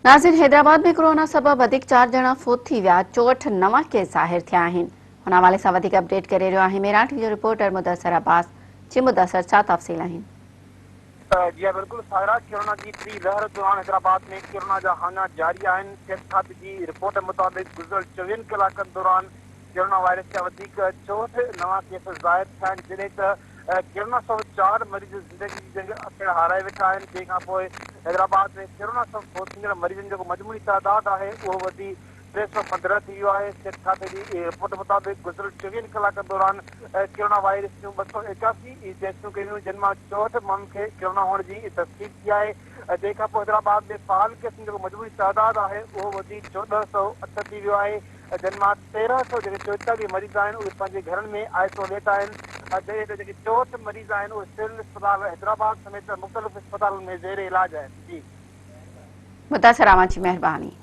ناظرين حيدرآباد ۾ ڪورونا سبب وڌيڪ چار ڄڻا فوت ٿي ويا، 64 نوان ڪيس ظاهر ٿيا آهن. ان حوالي سان وڌيڪ اپڊيٽ ڪري رهيو آهي ميران ٽي وي جو رپورٽر مدثر عباس. جي مدثر ڇا تفصيل آهن؟ جي ها بلڪل سائرا ڪورونا جي ٽي لهر دوران حيدرآباد ۾ ڪورونا جا هاڃا جاري آهن. صحت کاتي جي رپورٽ مطابق گذريل چوويهن ڪلاڪن دوران ڪورونا وائرس جا وڌيڪ 64 نوان ڪيس ظاهر ٿيا آهن جڏهن ته ڪرونا سبب چار مريض زندگي جي جنگ پڻ هارائي ويٺا آهن، جنهن کان پوء حيدرآباد ۾ ڪرونا سبب فوت ٿيندڙ مريضن جو مجموعي تعداد آهي اهو وڌي 315 ٿي ويو آهي. صحت کاتي جي رپورٽ مطابق گذريل چوويهن ڪلاڪن دوران ڪرونا وائرس جون 281 ٽيسٽون ڪيون ويون جن مان 64 ماڻهن کي ڪرونا هئڻ جي تصديق ٿي آهي، جنهن کان پوء حيدرآباد ۾ فعال ڪيسن جو مجموعي تعداد آهي اهو وڌي 1408 ٿي ويو آهي. جن مان 1300 جيڪي 44 مريض آهن اهي پنهنجي گهرن ۾ آئسوليٽ آهن جڏهن ته جيڪي 64 مريض آهن اهي سول اسپتال حيدرآباد سميت مختلف اسپتالن ۾ زير علاج آهن. جي. مدثر اوهان جي مهرباني.